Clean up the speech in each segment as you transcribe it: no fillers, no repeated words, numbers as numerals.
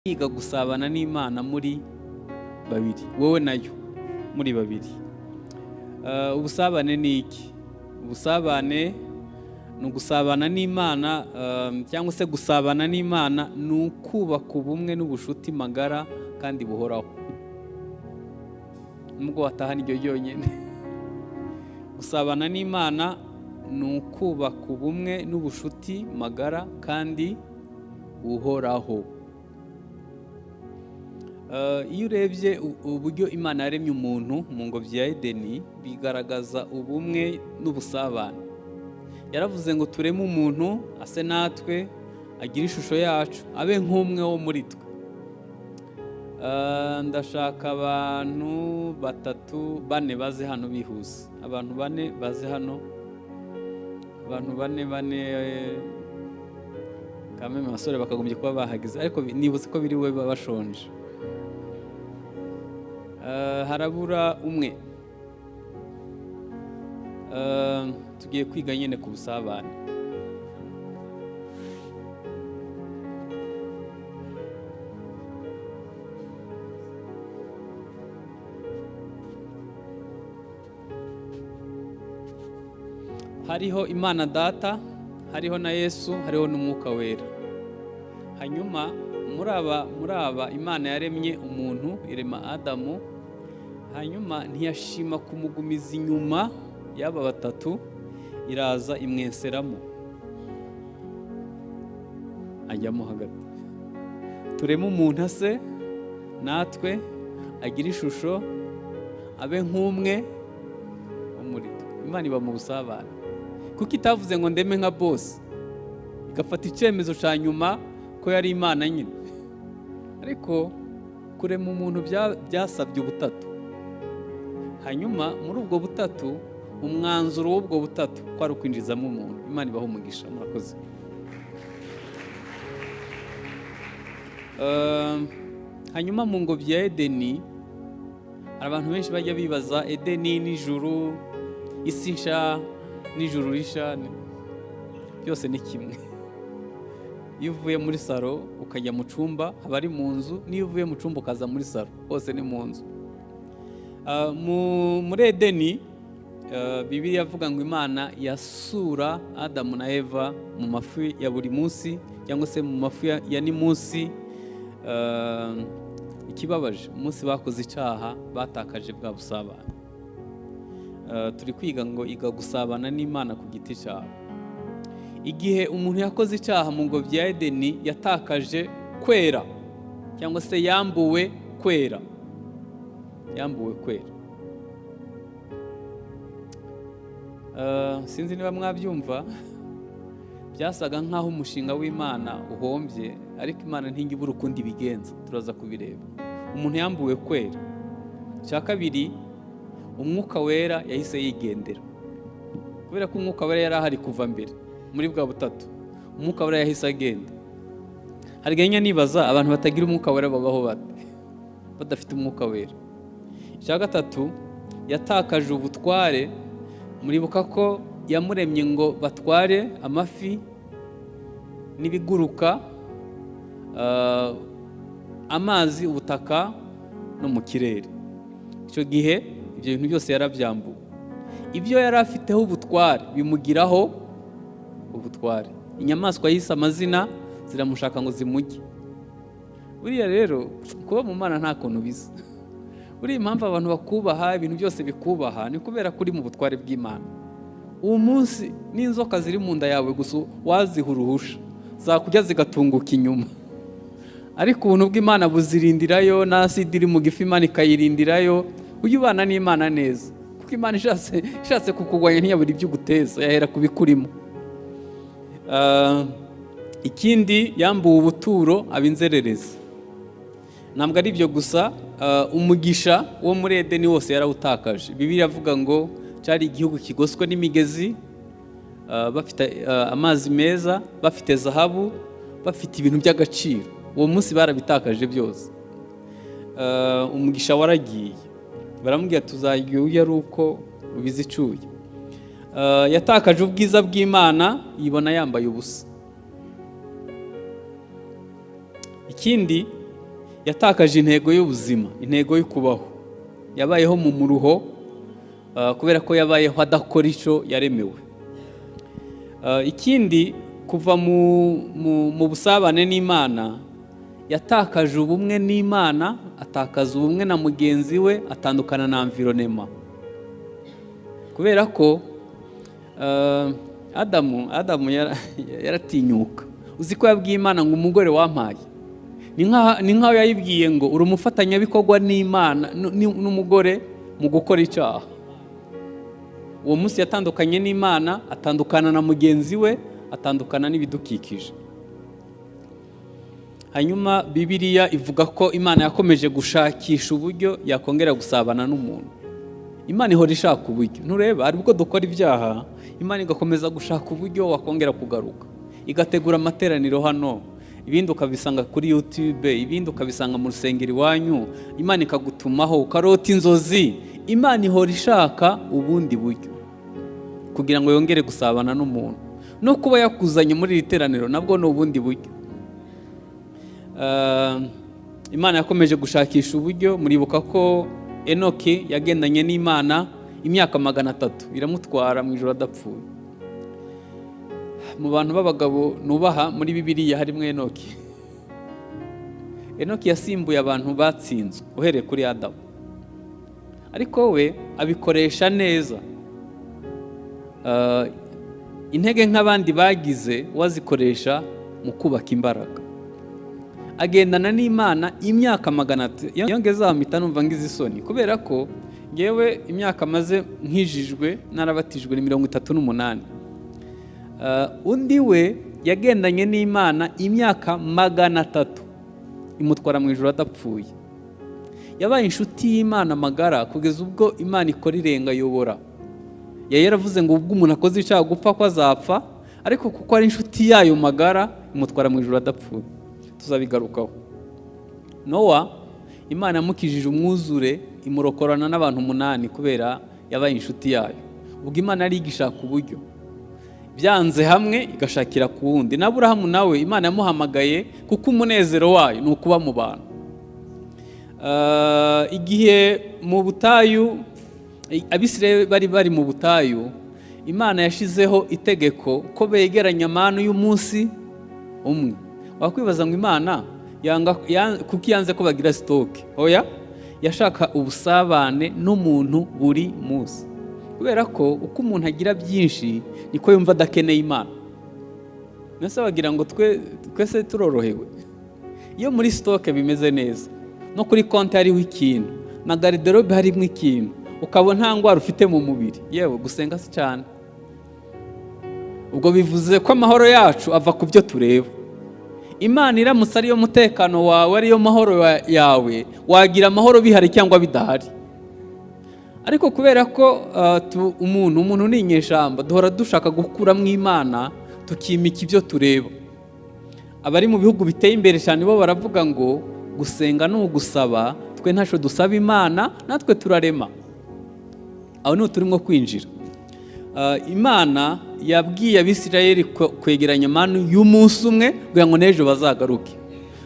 Kwiga gusabana n'Imana muri babiri, wowe nayo muri babiri. Ubusabane ni iki? Ubusabane ni ugusabana n'Imana, cyangwa se gusabana n'Imana ni ukubaka ubumwe n'ubushuti magara kandi buhoraho. Nubwo wataha niryo ryonyine. Gusabana n'Imana ni ukubaka ubumwe n'ubushuti magara kandi buhoraho. Iyo urebye uburyo Imana yaremye umuntu mu ngobyi ya Edeni, bigaragaza ubumwe n'ubusabane. Yaravuze ngo tureme umuntu ase natwe, agire ishusho yacu, abe nk'umwe wo muri twe. Ndashaka abantu batatu bane baze hano bihuse. Abantu bane baze hano. Abantu bane kameme abasore bakagombye kuba bahageze, ariko nibutse ko biri we bashonje. Harabura umwe. Tugiye kwiga nyine ku busabane. Hariho Imana Data, hariho na Yesu, hariho n'Umwuka Wera. Hanyuma muri aba Imana yaremye umuntu, irema Adamu. Hanyuma ntiyashima kumugumiza inyuma y'aba batatu, iraza imwenseramo ajyamo hagati. Tureme umuntu ase natwe, agira ishusho, abe nk'umwe wo muri twe. Imana iba mu busabane. Kuko itavuze ngo ndeme nka boss, igafata icyemezo cya nyuma ko yari Imana nyine. Ariko kurema umuntu byasabye ubutatu. Hanyuma muri ubwo butatu, umwanzuro w'ubwo butatu kwari ukwinjizamo umuntu. Imana ibaho umugisha, murakoze. Hanyuma mu ngobyi ya Edeni, hari abantu benshi bajya bibaza Edeni n'ijuru, isi nsha n'ijuru risha, byose ni kimwe. Iyo uvuye muri saro ukajya mu cyumba haba ari mu nzu, n'iyo uvuye mu cyumba ukaza muri saro hose ni mu nzu. Muri Edeni, Bibiliya avuga ngo Imana yasura Adamu na Eva mu mafu ya buri munsi, cyangwa se mu mafu ya ni munsi. Ikibabaje, umunsi bakoze icyaha batakaje bwa busabane. Turi kwiga ngo iga gusabana n'Imana ku giti cyawe. Igihe umuntu yakoze icyaha mu ngobyi ya Edeni, yatakaje kwera, cyangwa se yambuwe kwera. Yambuwe kwera. Sinzi niba mwabyumva, byasaga nkaho umushinga w'Imana uhombye, ariko Imana ntingibura ukundi bigenza, turaza kubireba. Umuntu yambuwe kwera. Cya kabiri, Umwuka Wera yahise yigendera. Kubera ko Umwuka Wera yari ahari kuva mbere muri bwa butatu, Umwuka Wera yahise agenda. Hari ganya nibaza abantu batagira Umwuka Wera babaho bate badafite Umwuka Wera. Icya gatatu, yatakaje ubutware. Muribuka ko yamuremye ngo batware amafi n'ibiguruka, amazi, ubutaka no mu kirere. Icyo gihe ibyo bintu byose yarabyambuwe. Ibyo yari afiteho ubutware bimugiraho ubutware. Inyamaswa yise amazina ziramushaka ngo zimujye. Buriya rero kuba mu Mana nta kuntu bisa. Buriya impamvu abantu bakubaha, ibintu byose bikubaha, ni kubera kuri mu butware bw'Imana. Uwo munsi n'inzoka ziri mu nda yawe gusa waziha uruhusha, zakujya zigatunguka inyuma. Ariko ubuntu bw'Imana buzirindirayo, na aside iri mu gifu Imana ikayirindirayo. Ujye ubana n'Imana neza, kuko Imana ishatse kukugwanya ntiyabura ibyo uguteza, yahera kubikurimo. Ikindi, yambuwe ubuturo abinzererezi. Ntabwo ari ibyo gusa, umugisha wo muri Edeni wose yarawutakaje. Bibiliya avuga ngo cyari igihugu kigoswe n'imigezi, bafite amazi meza, bafite zahabu, bafite ibintu by'agaciro. Uwo munsi barabitakaje byose. Umugisha waragiye. Baramubwira tuzajya uya ari uko ubizicuye. Yatakaje ubwiza bw'Imana, yibona yambaye ubusa. Ikindi, Yatakaje intego y'ubuzima, intego yo kubaho. Yabayeho mu muruho kubera ko yabayeho adakora icyo yaremewe. Ikindi, kuva mu busabane n'Imana, yatakaje ubumwe n'Imana, atakaza ubumwe na mugenzi we, atandukana na environnement. Kubera ko Adamu yaratinyuka. Uzi ko yabwiye Imana ngo umugore wampaye. Ni nkaho yayibwiye ngo uri umufatanyabikorwa n'Imana n'umugore mu gukora icyaha. Uwo munsi yatandukanye n'Imana, atandukana na mugenzi we, atandukana n'ibidukikije. Hanyuma Bibiliya ivuga ko Imana yakomeje gushakisha uburyo yakongera gusabana n'umuntu. Imana ihora ishaka uburyo. Ntureba ari ubwo dukora ibyaha, Imana igakomeza gushaka uburyo wakongera kugaruka. Igategura amateraniro hano, ibindi ukabisanga kuri YouTube, ibindi ukabisanga mu rusengero iwanyu, Imana ikagutumaho ukarota inzozi. Imana ihora ishaka ubundi buryo kugira ngo yongere gusabana n'umuntu. No kuba yakuzanye muri iri teraniro nabwo ni ubundi buryo. Imana yakomeje gushakisha uburyo. Muribuka ko Enoki yagendanye n'Imana imyaka 300 iramutwara mu ijoro adapfuye. Mu bantu b'abagabo nubaha muri Bibiliya harimo Enoki. Enoki yasimbuye abantu batsinzwe uhereye kuri Adamu, ariko we abikoresha neza. Intege nk'abandi bagize wazikoresha mu kubaka imbaraga. Agendana n'Imana imyaka 300. Yongeza mpita numva ngize isoni kubera ko ngewe imyaka maze nkijijwe narabatijwe ni 38. Undi we yagendanye n'Imana imyaka 300 imutwara mu ijoro adapfuye. Yabaye inshuti y'Imana magara kugeza ubwo Imana ikora irenga yobora. Yari yaravuze ngo ubwo umuntu akoze icyaha gupfa ko azapfa, ariko kuko ari inshuti yayo magara imutwara mu ijoro adapfuye. Tuzabigarukaho. Nowa Imana yamukijije umwuzure imurokorana n'abantu 8 kubera yabaye inshuti yayo. Ubwo Imana ari igishaka uburyo, byanze hamwe igashakira ku wundi. Na Aburahamu nawe Imana yamuhamagaye kuko umunezero wayo ni ukuba mu bantu. Igihe mu butayu Abisirayeli bari mu butayu, Imana yashizeho itegeko ko begeranya amanu y'umunsi umwe. Wakwibaza ngo Imana kuko yanze ko bagira stoke. Oya, yashaka ubusabane n'umuntu buri munsi. Kubera ko uko umuntu agira byinshi niko yumva adakeneye Imana. Nase bagira ngo twese turorohewe. Iyo muri stoke bimeze neza, no kuri konti hariho ikintu, na garderobe harimo ikintu, ukabona nta ndwara ufite mu mubiri, yewe gusenga si cyane. Ubwo bivuze ko amahoro yacu ava ku byo tureba. Imana iramutse ariyo mutekano wawe, ariyo mahoro yawe, wagira amahoro bihari cyangwa bidahari. Ariko kubera ko umuntu ni inyeshyamba, duhora dushaka gukuramo Imana tukimika ibyo tureba. Abari mu bihugu biteye imbere cyane bo baravuga ngo gusenga ni ugusaba, twe ntacyo dusaba Imana, natwe turarema. Aho niho turimo kwinjira. Imana yabwiye Abisirayeli kwegeranya amanu y'umunsi umwe kugira ngo n'ejo bazagaruke.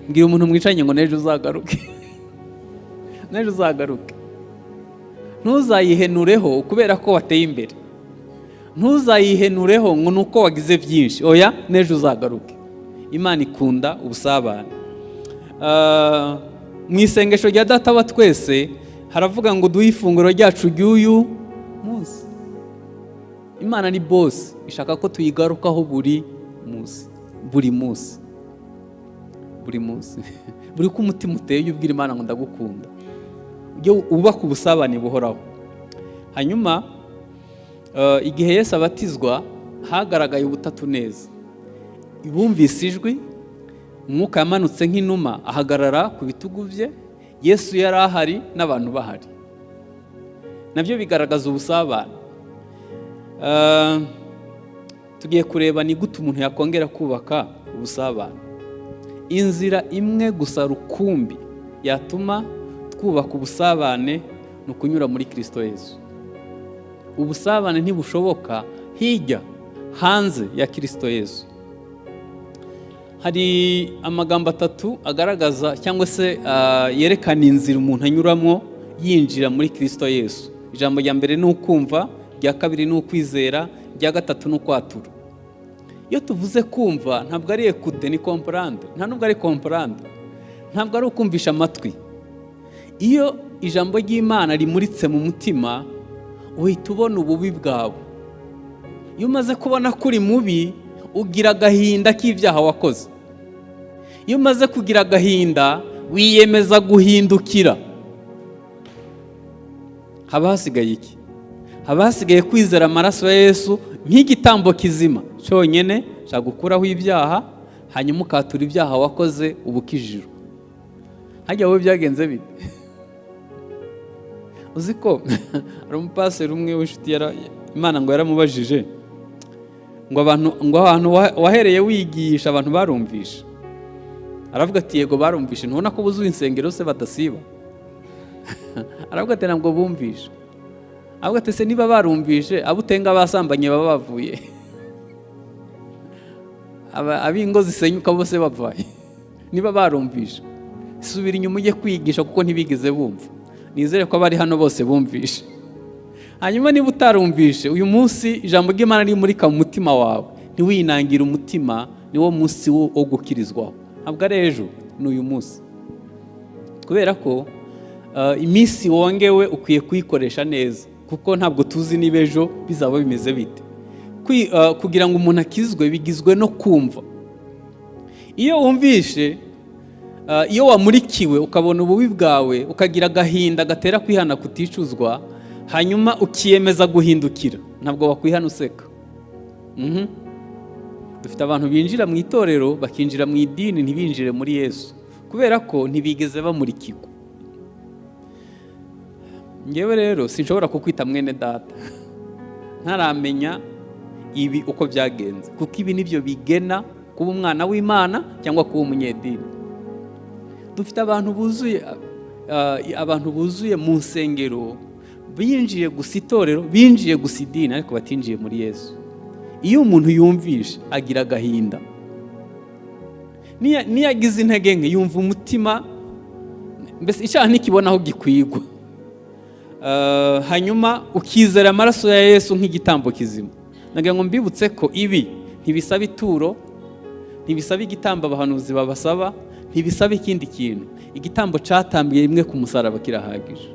Mbwira umuntu mwicanye ngo n'ejo uzagaruke. N'ejo uzagaruke. Ntuzayihenureho kubera ko wateye imbere. Ntuzayihenureho ngo nuko wagize byinshi. Oya, n'ejo uzagaruke. Imana ikunda ubusabane. Mu isengesho rya Data wa twese haravuga ngo duhe ifunguro ryacu ry'uyu munsi. Imana ni boss, ishaka ko tuyigarukaho buri munsi, buri munsi, buri munsi. Buri ko umutima uteye ubwira Imana ngo ndagukunda, ujye ubaka ubusabane buhoraho. Hanyuma igihe Yesu abatizwa hagaragaye ubutatu neza. Bumvise ijwi, umwuka yamanutse nk'inuma ahagarara ku bitugu bye. Yesu yari ahari n'abantu bahari, nabyo bigaragaza ubusabane. Tugiye kureba ni gute umuntu yakongera kubaka ubusabane. Inzira imwe gusa rukumbi yatuma twubaka ubusabane ni ukunyura muri Kristo Yesu. Ubusabane ntibushoboka hirya hanze ya Kristo Yesu. Hari amagambo atatu agaragaza cyangwa se yerekana inzira umuntu anyuramo yinjira muri Kristo Yesu. Ijambo rya mbere ni ukumva, irya kabiri ni ukwizera, irya gatatu ni ukwatura. Iyo tuvuze kumva ntabwo ari écouter, ni comprendre, nta nubwo ari comprendre, ntabwo ari ukumvisha amatwi. Iyo ijambo ry'Imana rimuritse mu mutima, uhita ubona ububi bwawe. Iyo umaze kubona ko uri mubi, ugira agahinda k'ibyaha wakoze. Iyo umaze kugira agahinda, wiyemeza guhindukira. Haba hasigaye iki? Haba hasigaye kwizera amaraso ya Yesu nk'igitambo kizima cyonyine cyagukuraho ibyaha, hanyuma ukatura ibyaha wakoze, ubukijijwe. Hajya wowe byagenze bite? Uzi ko hari umupaseri umwe w'inshuti, Imana ngo yaramubajije ngo abantu, ngo ahantu wahereye wigisha abantu barumvisha? Aravuga ati: "Yego, barumvishe. Ntubona ko buzuye insengero se badasiba?" Aravuga ati: "Ntabwo bumvishe." Aravuga ati: "Se niba barumvishe, abo utenga basambanye baba bavuye, ab'ingo zisenyuka bose bavaye? Niba barumvishe, subira inyuma ujye kwigisha, kuko ntibigeze bumva." Nizere ko abari hano bose bumvishe. Hanyuma niba utarumvishe, uyu munsi ijambo ry'Imana rimurika mu mutima wawe, ntiwinangire umutima. Niwo munsi wo gukirizwaho, ntabwo ari ejo, ni uyu munsi, kubera ko iminsi wongewe ukwiye kuyikoresha neza, kuko ntabwo tuzi niba ejo bizaba bimeze bite. Kugira ngo umuntu akizwe bigizwe no kumva. Iyo wumvishe, iyo wamurikiwe ukabona ububi bwawe, ukagira agahinda gatera kwihana kuticuzwa, hanyuma ukiyemeza guhindukira, ntabwo wakwihana useka. Dufite abantu binjira mu itorero, bakinjira mu idini, ntibinjire muri Yesu, kubera ko ntibigeze bamurikirwa. Ngewe rero sinshobora kukwita mwene data ntaramenya ibi uko byagenze, kuko ibi nibyo bigena kuba umwana w'Imana cyangwa kuba umunyedini. Dufite abantu buzuye mu nsengero, binjiye gusa itorero, binjiye gusa idini, ariko batinjiye muri Yesu. Iyo umuntu yumvishe agira agahinda. Niyo agize intege nke, yumva umutima mbese icyaha ntikibona aho gikwigwa. Hanyuma ukizera amaraso ya Yesu nk'igitambo kizima. Nagira ngo mbibutse ko ibi ntibisaba ituro, ntibisaba igitambo abahanuzi babasaba, ntibisaba ikindi kintu. Igitambo cyatambiye rimwe ku musaraba kirahagije,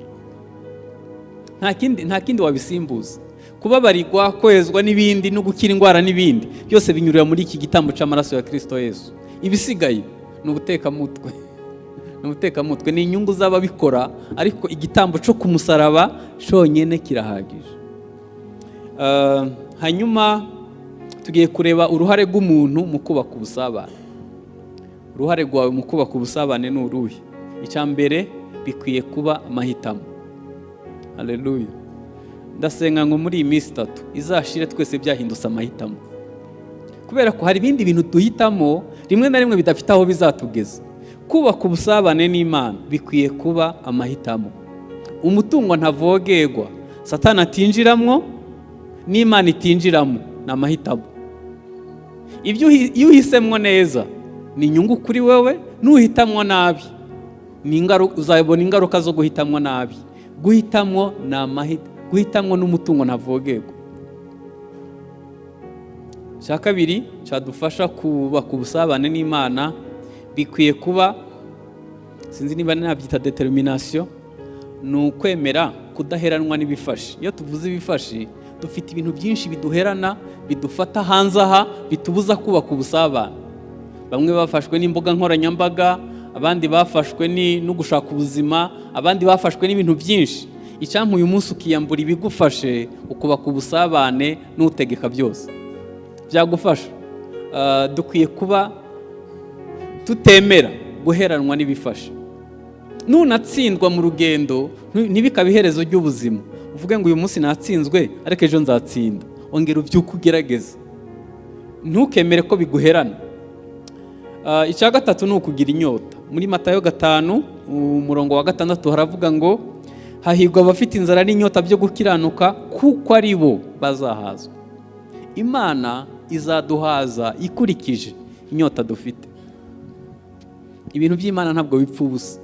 nta kindi wabisimbuza. Kubabarirwa, kwezwa n'ibindi, no gukira indwara n'ibindi byose binyurira muri iki gitambo cy'amaraso ya Kirisito Yesu. Ibisigaye ni ubutekamutwe, ni ubutekamutwe, ni inyungu z'ababikora, ariko igitambo cyo ku musaraba cyonyine kirahagije. Hanyuma tugiye kureba uruhare rw'umuntu mu kubaka ubusabane. Uruhare rwawe mu kubaka ubusabane ni uruhe? Icya mbere, bikwiye kuba amahitamo. Haleluya! Ndasenga ngo muri iyi minsi 3 izashire twese byahindutse amahitamo, kubera ko hari ibindi bintu duhitamo rimwe na rimwe bidafite aho bizatugeza. Kubaka ubusabane n'Imana bikwiye kuba amahitamo. Umutungo ntavogerwa, Satani atinjiramwo n'Imana itinjiramo, ni amahitamo. Ibyo iyo uhisemwo neza ni inyungu kuri wowe, nuhitamwo nabi ni uzabona ingaruka zo guhitamwo nabi. Guhitamwo ni amahitamo, guhitamwo n'umutungo ntavogerwa. Icya kabiri cyadufasha kubaka ubusabane n'Imana, bikwiye kuba, sinzi niba nabyita détermination, ni ukwemera kudaheranwa n'ibifashe. Iyo tuvuze ibifashi, dufite ibintu byinshi biduherana, bidufata hanze aha, bitubuza kubaka ubusabane. Bamwe bafashwe n'imbuga nkoranyambaga, abandi bafashwe no gushaka ubuzima, abandi bafashwe n'ibintu byinshi. Icyampa uyu munsi ukiyambura ibigufashe, ukubaka ubusabane n'utegeka byose, byagufasha. Dukwiye kuba tutemera guheranwa n'ibifashe. Nunatsindwa mu rugendo, ntibikabe iherezo ry'ubuzima. Uvuge ngo: "Uyu munsi natsinzwe, ariko ejo nzatsinda." Ongera ubyuke ugerageze, ntukemere ko biguherana. Icya gatatu ni ukugira inyota. Muri Matayo 5 umurongo wa 6 haravuga ngo: "Hahirwa abafite inzara n'inyota byo gukiranuka, kuko ari bo bazahazwa." Imana izaduhaza ikurikije inyota dufite. Ibintu by'Imana ntabwo bipfa ubusa.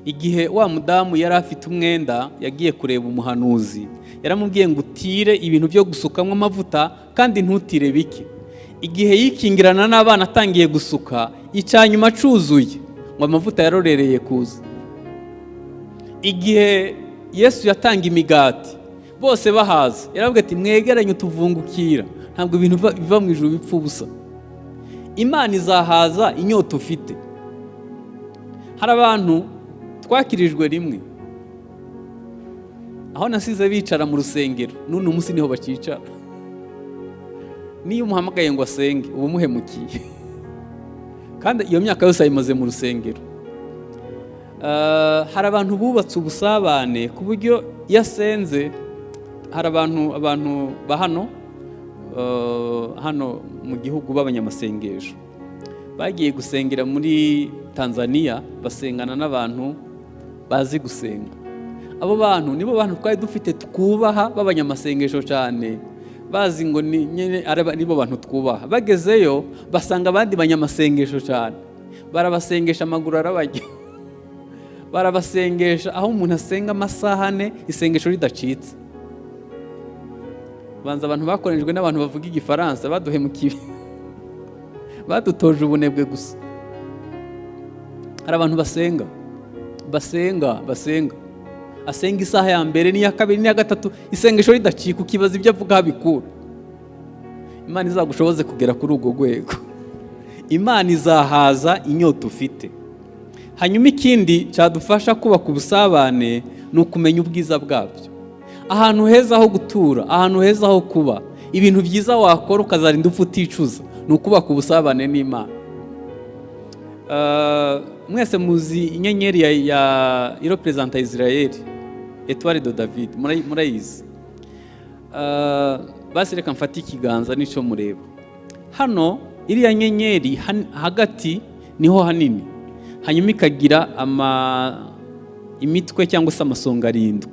Igihe wa mudamu yari afite umwenda yagiye kureba umuhanuzi, yaramubwiye ngo utire ibintu byo gusukamo amavuta kandi ntutire bike. Igihe yikingirana n'abana atangiye gusuka, icyanyuma acuzuye ngo amavuta yarorereye kuza. Igihe Yesu yatanga imigati bose bahaza, yaravuga ati mwegeranye utuvungukira, ntabwo ibintu biva mu ijuru bipfa ubusa. Imana izahaza inyota ufite. Hari abantu twakirijwe rimwe, aho nasize bicara mu rusengero, none umunsi niho bakicara. Niyo umuhamagaye ngo asenge uba umuhemukiye, kandi iyo myaka yose ayimaze mu rusengero. Hari abantu bubatse ubusabane ku buryo iyo asenze, hari abantu ba hano hano mu gihugu b'abanyamasengesho bagiye gusengera muri Tanzania, basengana n'abantu bazi gusenga. Abo bantu nibo bantu twari dufite twubaha b'abanyamasengesho cyane, bazi ngo nyine nibo bantu twubaha. Bagezeyo basanga abandi banyamasengesho cyane, barabasengesha amaguru arabajya, barabasengesha aho umuntu asenga amasaha ane isengesho ridacitse. Banza abantu bakoranijwe n'abantu bavuga igifaransa baduhemukiye, badutoje ubunebwe gusa. Hari abantu basenga basenga basenga, asenga isaha ya mbere n'iya kabiri n'iya gatatu, isengesho ridacika, ukibaza ibyo avuga abikura. Imana izagushoboze kugera kuri urwo rwego. Imana izahaza inyota ufite. Hanyuma ikindi cyadufasha kubaka ubusabane ni ukumenya ubwiza bwabyo. Ahantu heza ho gutura, ahantu heza ho kuba, ibintu byiza wakora ukazarinda upfa uticuza, ni ukubaka ubusabane n'Imana. Mwese muzi inyenyeri ya irepresenta Israel, Etoile de David, murayizi. Basi reka mfate ikiganza nico mureba. Hano iriya nyenyeri hagati niho hanini, hanyuma ikagira imitwe cyangwa se amasonga arindwi.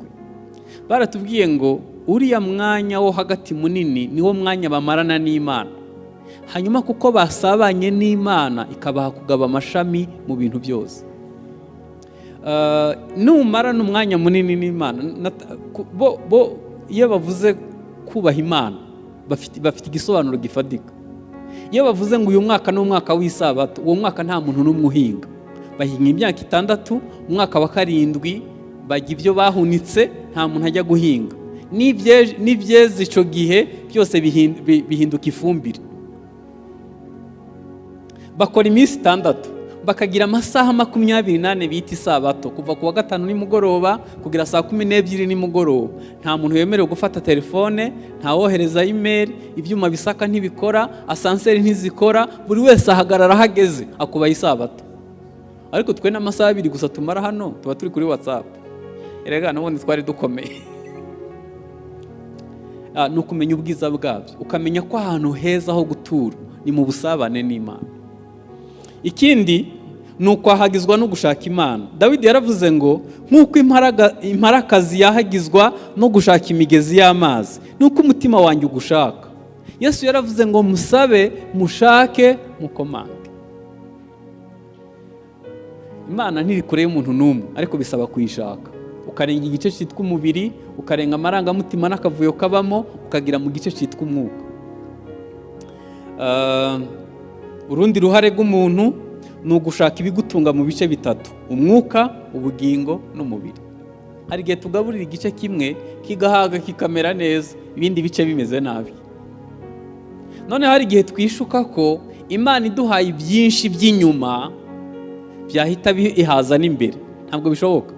Baratubwiye ngo uriya mwanya wo hagati munini niwo mwanya bamarana n'Imana. Hanyuma kuko basabanye n'Imana ikabaha kugaba amashami mu bintu byose. Numarana umwanya munini n'Imana, bo iyo bavuze kubaha Imana bafite igisobanuro gifatika. Iyo bavuze ngo uyu mwaka ni umwaka w'isabato, uwo mwaka nta muntu n'umwe uhinga. Bahinga imyaka 6, umwaka wa 7 bajya ibyo bahunitse, nta muntu ajya guhinga. N'ibyeze ico gihe byose bihinduka ifumbire. Bakora iminsi 6, bakagira amasaha 24 bita isabato, kuva kuwa gatanu nimugoroba kugera saa 12 nimugoroba. Nta muntu wemerewe gufata telefone, nta wohereza email, ibyuma bisaka ntibikora, asanseri ntizikora, buri wese ahagarara ahageze akubaha isabato. Ariko twe n'amasaha 2 gusa tumara hano tuba turi kuri WhatsApp. Erega n'ubundi twari dukomeye. Ni ukumenya ubwiza bwabyo, ukamenya ko ahantu heza ho gutura ni mu busabane n'Imana. Ikindi ni ukwahagizwa no gushaka Imana. Dawidi yaravuze ngo nk'uko imparakazi yahagizwa no gushaka imigezi y'amazi, nuko umutima wanjye ugushaka. Yesu yaravuze ngo musabe, mushake, mukomange. Imana ntiri kure y'umuntu n'umwe, ariko bisaba kuyishaka. Ukarenga igice cyitwa umubiri, ukarenga amarangamutima n'akavuyo kabamo, ukagira mu gice cyitwa umwuka. Urundi ruhare rw'umuntu ni ugushaka ibigutunga mu bice bitatu: umwuka, ubugingo n'umubiri. Hari igihe tugaburira igice kimwe kigahaga kikamera neza, ibindi bice bimeze nabi. None hari igihe twishuka ko Imana iduhaye byinshi by'inyuma byahita ihaza n'imbere. Ntabwo bishoboka.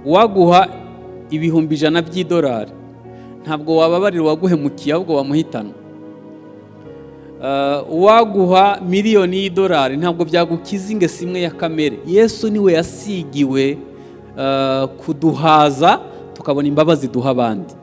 Uwaguha 100,000 by'idolari ntabwo wababarira uwaguhemukiye, ahubwo wamuhitana. Uwaguha miliyoni y'idolari ntabwo byagukiza ingeso imwe ya kamere. Yesu niwe yasigiwe kuduhaza tukabona imbabazi duha abandi.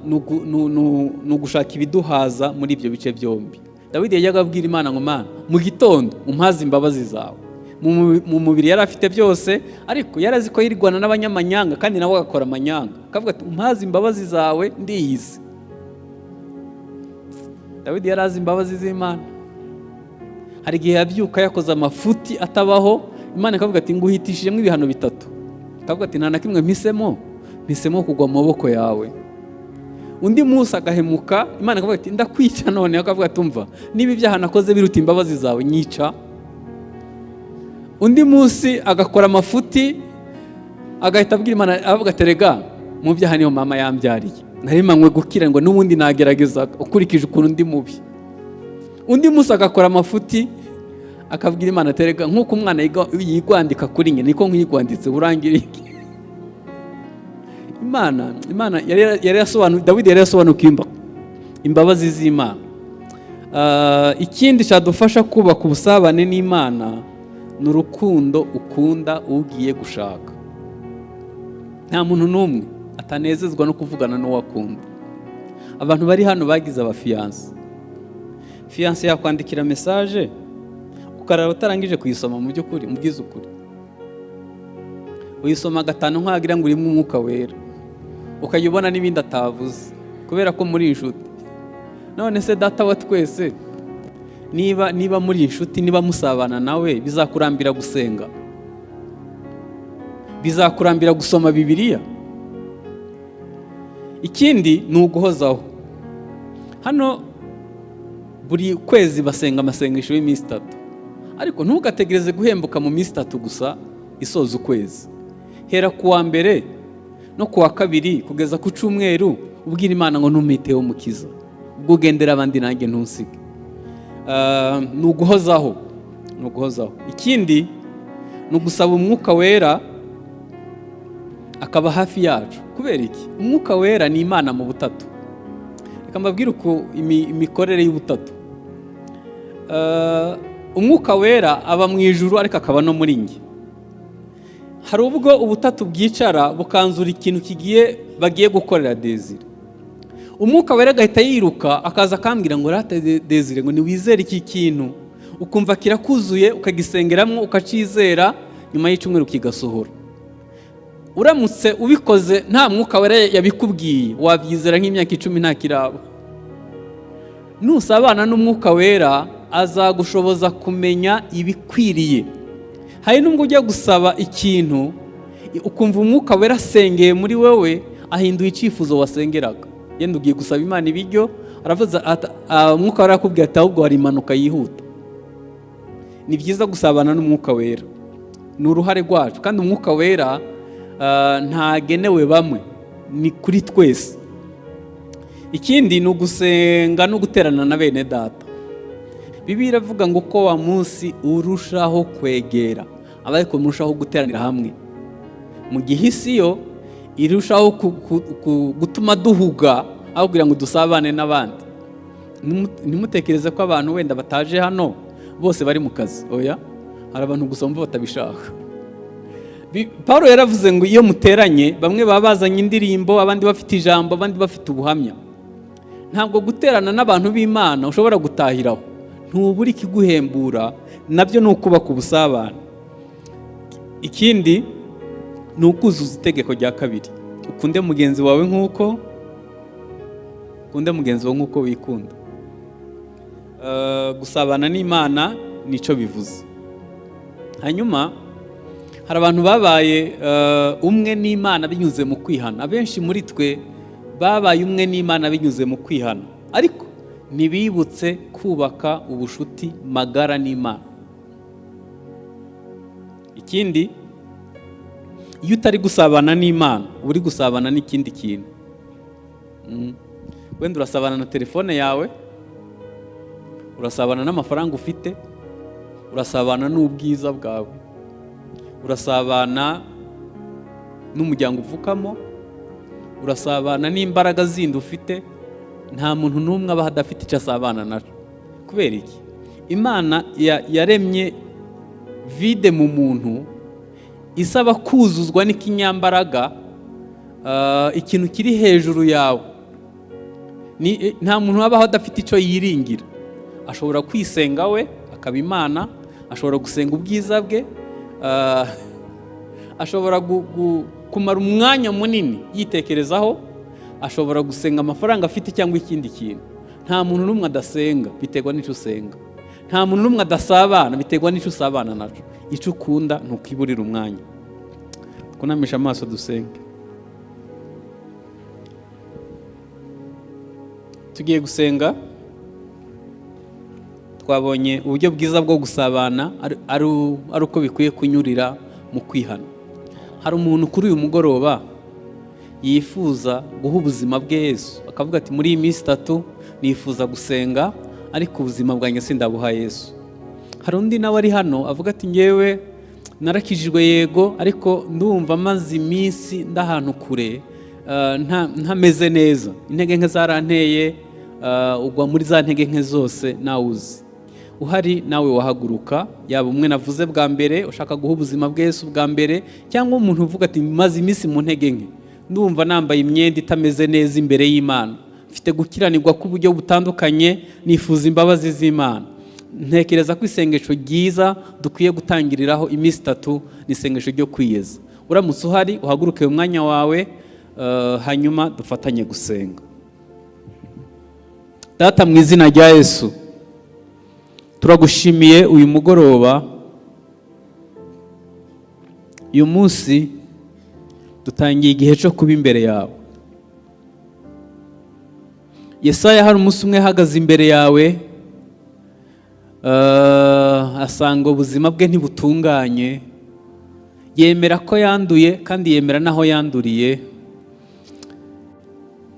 Ni ugushaka ibiduhaza muri ibyo bice byombi. Dawidi yajyaga abwira Imana ngo Mana, mu gitondo umpaze imbabazi zawe. Mu mubiri yari afite byose, ariko yarazi ko yirwana n'abanyamanyanga kandi nabo agakora amanyanga. Akavuga ati umpaze imbabazi zawe ndiyizi. Dawidi yarazi imbabazi z'Imana. Hari igihe yabyuka yakoze amafuti atabaho, Imana ikavuga ati nguhitishijemo ibihano bitatu, ikavuga ati nta na kimwe mpisemo kugwa mu maboko yawe. Undi munsi agahemuka, Imana ikavuga ati ndakwica none, akavuga ati umva niba ibyaha nakoze biruta imbabazi zawe nyica. Undi munsi agakora amafuti agahita abwira Imana avuga ati rega mu byaha niyo mama yambyariye, nari manywe gukira ngo n'ubundi nagerageza ukurikije ukuntu ndi mubi. Undi munsi agakora amafuti akabwira Imana ati rega nk'uko umwana yigwandika kuri njye niko nkwigwanditse urangiriye. Imana yari yasobanuye, Dawidi yari yasobanukiwe imbabazi z'Imana. Ikindi cyadufasha kubaka ubusabane n'Imana ni urukundo ukunda ugiye gushaka. Nta muntu n'umwe atanezezwa no kuvugana n'uwo akunda. Abantu bari hano bagize abafiyanse, fiyanse yakwandikira message ukarara utarangije kuyisoma, mu by'ukuri mubwize ukuri uyisoma gatanu nkagira ngo urimo umwuka wera, ukajya ubona n'ibindi atavuze kubera ko muri inshuti. None se data wa twese niba muri inshuti, niba musabana nawe, bizakurambira gusenga, bizakurambira gusoma Bibiliya. Ikindi ni uguhozaho. Hano buri kwezi basenga amasengesho y'iminsi 3, ariko ntugategereze guhembuka mu minsi 3 gusa isoza ukwezi. Hera kuwa mbere no kuwa kabiri kugeza ku cyumweru ubwira Imana ngo ntumiteho mukiza, ubwo ugendera abandi nanjye ntusige. Ni uguhozaho, ni uguhozaho. Ikindi ni ugusaba umwuka wera akaba hafi yacu. Kubera iki? Umwuka wera ni Imana mu butatu. Reka mbabwire uko imikorere y'ubutatu. Umwuka wera aba mu ijuru ariko akaba no muri njye. Hari ubwo ubutatu bwicara bukanzura ikintu bagiye gukorera Desire. Umwuka wera agahita yiruka akaza akambwira ngo rata Desire ngo niwizere iki kintu, ukumva kirakuzuye ukagisengeramo ukacizera, nyuma y'icyumweru kigasohora. Uramutse ubikoze nta mwuka wera yabikubwiye wabyizera nk'imyaka 10 nta kiraba. Nusabana n'umwuka wera azagushoboza kumenya ibikwiriye. Hari nubwo ujya gusaba ikintu ukumva umwuka wera asengeye muri wewe ahinduye icyifuzo wasengeraga. Yenda ugiye gusaba Imana ibiryo, aravuze umwuka wera akubwiye ati ahubwo hari impanuka yihuta. Ni byiza gusabana n'umwuka wera, ni uruhare rwacu, kandi umwuka wera ntagenewe bamwe, ni kuri twese. Ikindi ni ugusenga no guterana na bene data. Bibiliya iravuga ngo uko wa munsi urushaho kwegera abariko murushaho guteranira hamwe. Mu gihe isi yo irushaho gutuma duhuga aho kugira ngo dusabane n'abandi. Ntimutekereze ko abantu wenda bataje hano bose bari mu kazi, oya, hari abantu gusa bumva batabishaka. Paulo yaravuze ngo iyo muteranye bamwe baba bazanye indirimbo, abandi bafite ijambo, abandi bafite ubuhamya. Ntabwo guterana n'abantu b'Imana ushobora gutahiraho, ntubura ikiguhembura, nabyo ni ukubaka ubusabane. Ikindi ni ukuzuza itegeko rya kabiri, ukunde mugenzi wawe nk'uko ukunde mugenzi wawe nk'uko wikunda. Gusabana n'Imana nico bivuze. Hanyuma hari abantu babaye umwe n'Imana binyuze mu kwihana. Abenshi muri twe babaye umwe n'Imana binyuze mu kwihana, ariko ntibibutse kubaka ubushuti magara n'Imana. Ikindi, iyo utari gusabana n'Imana uri gusabana n'ikindi kintu. Wenda urasabana na telefone yawe, urasabana n'amafaranga ufite, urasabana n'ubwiza bwawe, urasabana n'umuryango uvukamo, urasabana n'imbaraga zindi ufite. Nta muntu n'umwe aba adafite icyo asabana nacyo. Kubera iki? Imana yaremye vide mu muntu isaba kuzuzwa n'ikinyambaraga, ikintu kiri hejuru yawe. Nta muntu abaho adafite icyo yiringira. Ashobora kwisenga we akaba Imana, ashobora gusenga ubwiza bwe, ashobora kumara umwanya munini yitekerezaho, ashobora gusenga amafaranga afite cyangwa ikindi kintu. Nta muntu n'umwe adasenga, biterwa n'icyo usenga. Nta muntu n'umwe adasabana, biterwa n'icyo usabana naco. Icyo ukunda ntukiburira umwanya. Kunamisha amaso dusenge. Tugiye gusenga. Twabonye uburyo bwiza bwo gusabana ari uko bikwiye kunyurira mu kwihana. Hari umuntu kuri uyu mugoroba yifuza guha ubuzima bwe Yesu, akavuga ati muri iyi minsi itatu nifuza gusenga ariko ubuzima bwanjye sindabuha Yesu. Hari undi nawe ari hano avuga ati ngewe narakijijwe yego, ariko ndumva maze iminsi ndahantu kure, ntameze neza, intege nke zaranteye, ugwa muri za ntege nke zose nawe uzi. Uhari nawe wahaguruka, yaba umwe navuze bwa mbere ushaka guha ubuzima bwe Yesu bwa mbere, cyangwa umuntu uvuga ati maze iminsi mu ntege nke, ndumva nambaye imyenda itameze neza imbere y'Imana, mfite gukiranirwa k'uburyo butandukanye, nifuza imbabazi z'Imana. Ntekereza ko isengesho ryiza dukwiye gutangiriraho iminsi itatu ni isengesho ryo kwiyeza. Uramutse uhari uhaguruke mu mwanya wawe, hanyuma dufatanye gusenga. Data, mu izina rya Yesu, turagushimiye uyu mugoroba. Uyu munsi dutangiye igihe cyo kuba imbere yawe. Yesaya hari umunsi umwe ahagaze imbere yawe, asanga ubuzima bwe ntibutunganye, yemera ko yanduye kandi yemera naho yanduriye.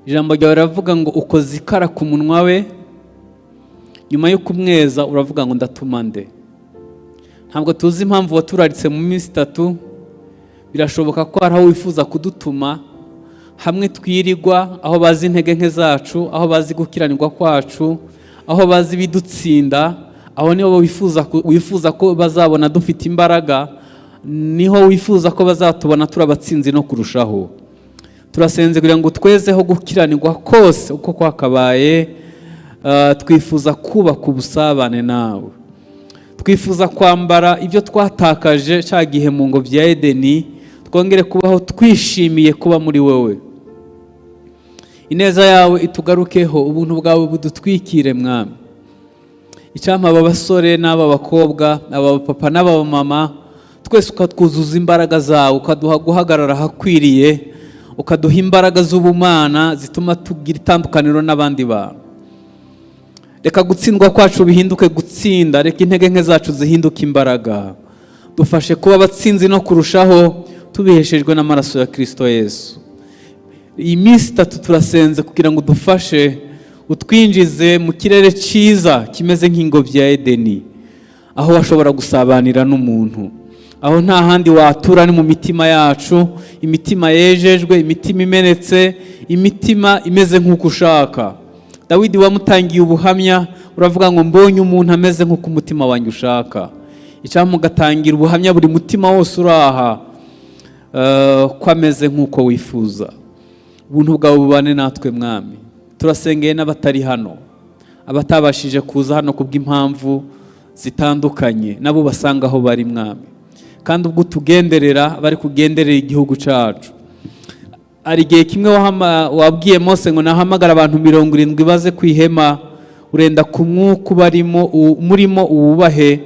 Ijambo ryawe riravuga ngo ukoze ikara ku munwa we, nyuma yo kumweza uravuga ngo ndatuma nde. Ntabwo tuzi impamvu waturaritse mu minsi itatu, birashoboka ko hari aho wifuza kudutuma, hamwe twirigwa, aho bazi intege nke zacu, aho bazi gukiranirwa kwacu, aho bazi bidutsinda, aho niho wifuza ko bazabona dufite imbaraga, niho wifuza ko bazatubona turabatsinzi no kurushaho. Turasenze kugira ngo twezeho gukiranirwa kose uko kwakabaye. Twifuza kubaka ubusabane nawe, twifuza kwambara ibyo twatakaje cya gihe mu ngobyi ya Edeni, twongere kubaho twishimiye kuba muri wowe. Ineza yawe itugarukeho, ubuntu bwawe budutwikire Mwami. Icyampa aba basore n'aba bakobwa, aba papa n'aba mama, twese ukatwuzuza imbaraga zawe, ukaduha guhagarara ahakwiriye, ukaduha imbaraga z'ubumana zituma tugira itandukaniro n'abandi bantu. Reka gutsindwa kwacu bihinduke gutsinda, reka intege nke zacu zihinduke imbaraga. Dufashe kuba abatsinzi no kurushaho, tubiheshejwe n'amaraso ya Kristo Yesu. Iyi minsi itatu turasenze kugira ngo dufashe, utwinjize mu kirere cyiza kimeze nk'ingobyi ya Edeni, aho washobora gusabanira n'umuntu, aho nta handi watura ni mu mitima yacu, imitima yejejwe, imitima imenetse, imitima imeze nk'uko ushaka. Dawidi wamutangiye ubuhamya, uravuga ngo mbonye umuntu ameze nk'uko umutima wanjye ushaka. Icyampa ugatangira ubuhamya buri mutima wose uraha, ko ameze nk'uko wifuza. Ubuntu bwawe bubane natwe Mwami. Turasengeye n'abatari hano, abatabashije kuza hano kubw'impamvu zitandukanye, nabo basanga aho bari Mwami. Kandi ubwo tugenderera bari kugenderera igihugu cyacu. Hari igihe kimwe wabwiye Mose ngo nahamagara abantu 70 baze kwihema, urenda ku mwuka barimo murimo uwubahe.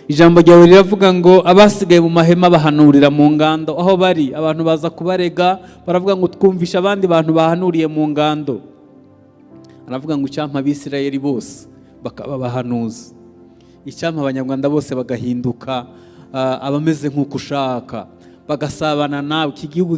Ijambo ryawe riravuga ngo abasigaye mu mahema bahanurira mu ngando aho bari. Abantu baza kubarega baravuga ngo twumvisha abandi bantu bahanuriye mu ngando. Aravuga ngo icyampa Abisirayeli bose bakaba bahanuzi, icyampa Abanyarwanda bose bagahinduka abameze nk'uko ushaka, bagasabana nawe, iki gihugu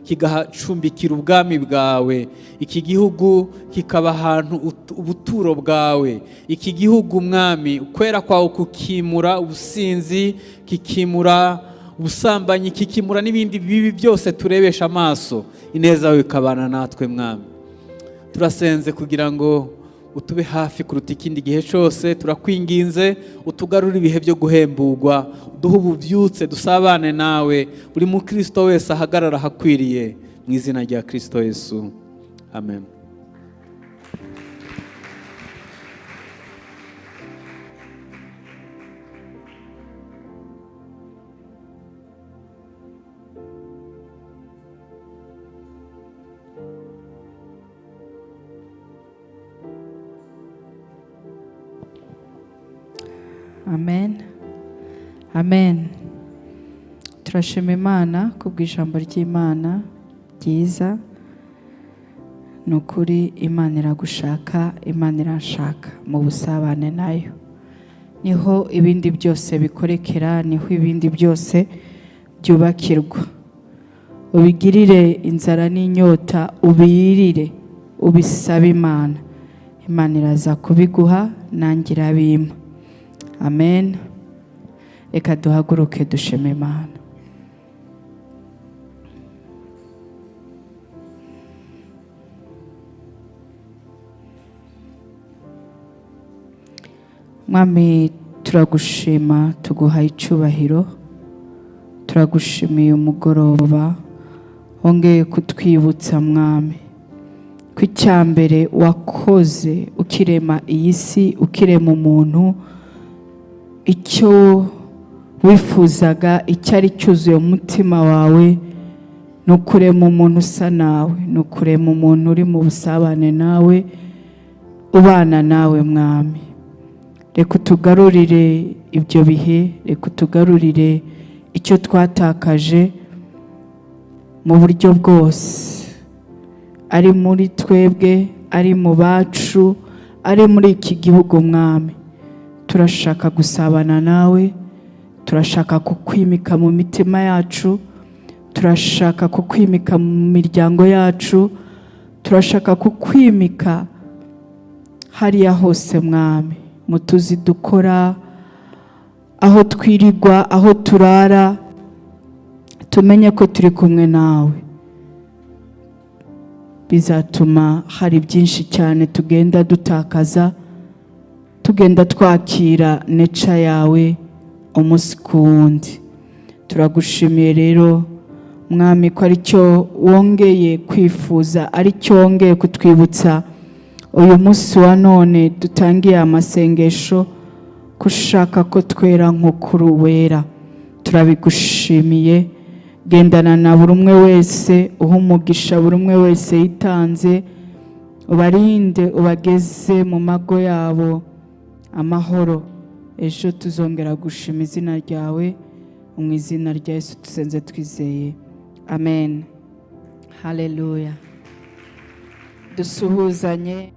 kigacumbikira ubwami bwawe, iki gihugu kikaba ahantu ubuturo bwawe, iki gihugu Mwami ukwera kwawe kukimura ubusinzi, kikimura ubusambanyi, kikimura n'ibindi bibi byose turebesha amaso. Ineza yawe ikabana natwe Mwami. Turasenze kugira ngo utube hafi kuruta ikindi gihe cyose. Turakwinginze utugarure ibihe byo guhemburwa, uduhe ububyutse, dusabane nawe. Buri mukristo wese ahagarara ahakwiriye, mu izina rya Kristo Yesu, amen. Amen, amen. Turashima Imana kubw'ijambo ry'Imana ryiza. Ni ukuri Imana iragushaka, Imana irashaka mu busabane nayo. Niho ibindi byose bikorekera, niho ibindi byose byubakirwa. Ubigirire inzara n'inyota, ubirire, ubisabe Imana. Imana iraza kubiguha, nanjye irabimpa. Amen. Reka duhaguruke dushime Imana. Mwami, turagushima, tuguha icyubahiro. Turagushimiye umugoroba wongeye kutwibutsa Mwami ko icyambere wakoze ukirema iyi si, ukirema umuntu, icyo wifuzaga icyari cyuzuye umutima wawe ni ukurema umuntu usa nawe, ni ukurema umuntu uri mu busabane nawe, ubana nawe Mwami. Reka utugarurire ibyo bihe, reka utugarurire icyo twatakaje mu buryo bwose, ari muri twebwe, ari mu bacu, ari muri iki gihugu Mwami. Turashaka gusabana nawe, turashaka kukwimika mu mitima yacu, turashaka kukwimika mu miryango yacu, turashaka kukwimika hariya hose Mwami, mu tuzi dukora, aho twirirwa, aho turara, tumenye ko turi kumwe nawe. Bizatuma hari byinshi cyane tugenda dutakaza, tugenda twakira neca yawe umunsi ku wundi. Turagushimiye rero Mwami ko aricyo wongeye kwifuza, aricyo wongeye kutwibutsa uyu munsi wa none dutangiye amasengesho, ko ushaka ko twera nk'ukuru wera. Turabigushimiye. Gendana na buri umwe wese, uha umugisha buri umwe wese yitanze, ubarinde, ubageze mu mago yabo amahoro. Ejo tuzongera gushima izina ryawe, mu izina rya Yesu dusenze twizeye, amen. Haleluya. Dusuhuzanye.